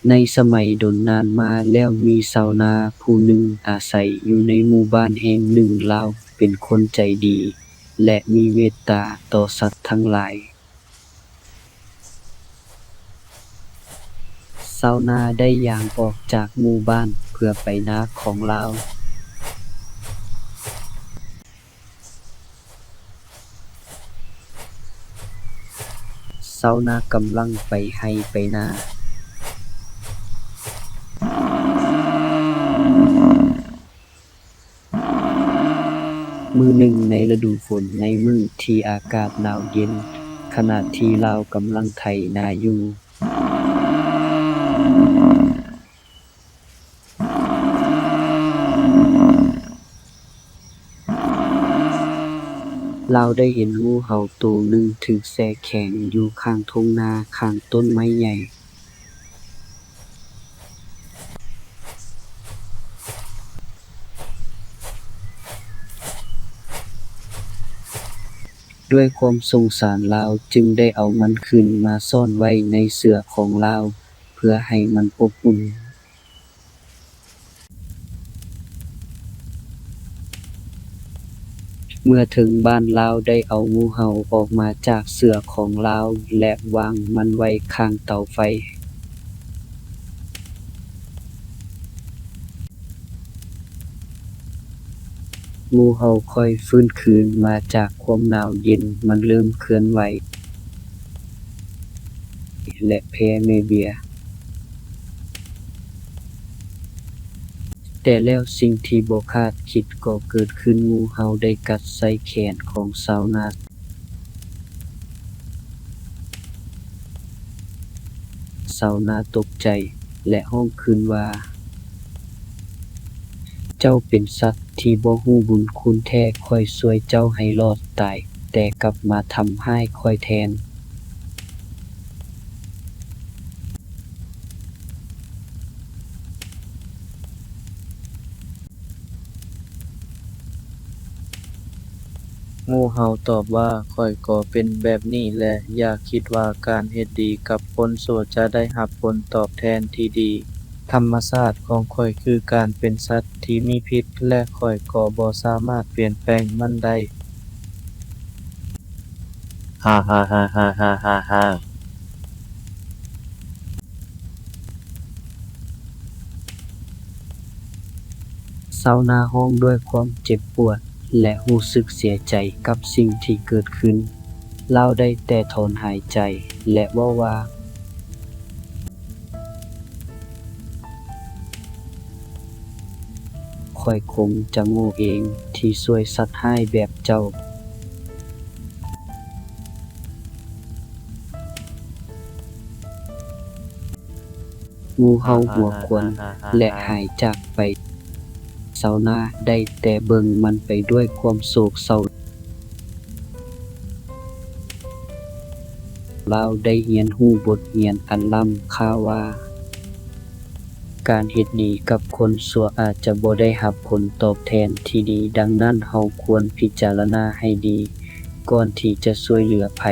ໃນສະໄໝດົນນານມາແລ້ວ, ມີຊາວນາຜູ້ໜຶ່ງອາໄສຢູ່ໃນໝູ່ບ້ານແຫ່ງໜຶ່ງ. ລາວເປັນຄົນໃຈດີ ແລະ ມີເມດຕາຕໍ່ສັດທັງຫຼາຍ. ຊາວນາໄດ້ຍ່າງອອກຈາກໝູ່ບ້ານເພື່ອໄປນາຂອງລາວ. ຊາວນາກຳລັງໄປໄຮ່ໄປນາ. ມື້ໜຶ່ງໃນລະດູຝົນ, ໃນມື້ທີ່ອາກາດໜາວເຢັນ, ຂະນະທີ່ລາວກຳລັງໄຖນາຢູ່, ລາວໄດ້ເຫັນງູເຫົ່າໂຕໜຶ່ງຖືກແຊ່ແຂງຢູ່ຂ້າງທົ່ງນາ, ຂ້າງຕົ້ນໄມ້ໃຫຍ່. ດ້ວຍຄວາມສົງສານ, ລາວຈຶ່ງໄດ້ເອົາມັນຄືນມາສ້ອນໄວ້ໃນເສື້ອຂອງລາວ ເພື່ອໃຫ້ມັນອົບອຸ່ນ. ເມື່ອເຖິງບ້ານ, ລາວໄດ້ເອົາງູເຫົ່າອອກມາຈາກເສື້ອຂອງລາວ ແລະ ວາງມັນໄວ້ຂ້າງເຕົາໄຟ. ງູເຫົ່າຄ່ອຍຟື້ນຄືນມາຈາກຄວາມໜາວເຢັນ, ມັນເລີ່ມເຄື່ອນໄຫວ ແລະ ແຜ່ແມ່ເບຍ. ແຕ່ແລ້ວສິ່ງທີ່ບໍ່ຄາດຄິດກໍເກີດຂຶ້ນ, ງູເຫົ່າໄດ້ກັດໃສ່ແຂນຂອງຊາວນາ. ຊາວນາຕົກໃຈ ແລະ ຮ້ອງຄືນວ່າ, ເຈົ້າເປັນສັດທີ່ບໍ່ຮູ້ບຸນຄຸນແທ້, ຂ້ອຍຊ່ວຍເຈົ້າໃຫ້ລອດຕາຍ, ແຕ່ກັບມາທຳຮ້າຍຂ້ອຍແທນ. ງູເຫົ່າຕອບວ່າ, ຂ້ອຍກໍເປັນແບບນີ້ແຫຼະ. ຢ່າຄິດວ່າການເຮັດດີກັບຄົນຊົ່ວຈະໄດ້ຮັບຜົນຕອບແທນທີ່ດີ. ທຳມະຊາດຂອງຂ້ອຍຄືການເປັນສັດທີ່ມີພິດ ແລະ ຂ້ອຍກໍບໍ່ສາມາດປ່ຽນແປງມັນໄດ້. ຊາວນາຮ້ອງດ້ວຍຄວາມເຈັບປວດ ແລະ ຮູ້ສຶກເສຍໃຈກັບສິ່ງທີ່ເກີດຂຶ້ນ. ລາວໄດ້ແຕ່ຖອນຫາຍໃຈ ແລະ ເວົ້າວ່າ, ຂ້ອຍຄົງຈະໂງ່ເອງທີ່ຊ່ວຍສັດຮ້າຍແບບເຈົ້າ. ງູເຫົ່າຫົວຄວັນ ແລະ ຫາຍຈາກໄປ. ຊາວນາໄດ້ແຕ່ເບິ່ງມັນໄປດ້ວຍຄວາມໂສກເສົ້າ. ລາວໄດ້ຮຽນຮູ້ບົດຮຽນອັນລ້ຳຄ່າວ່າ, ການເຮັດດີກັບຄົນຊົ່ວອາດຈະບໍ່ໄດ້ຮັບຜົນຕອບແທນທີ່ດີ, ດັ່ງນັ້ນເຮົາຄວນພິຈາລະນາໃຫ້ດີກ່ອນທີ່ຈະຊ່ວຍເຫຼືອໃຜ.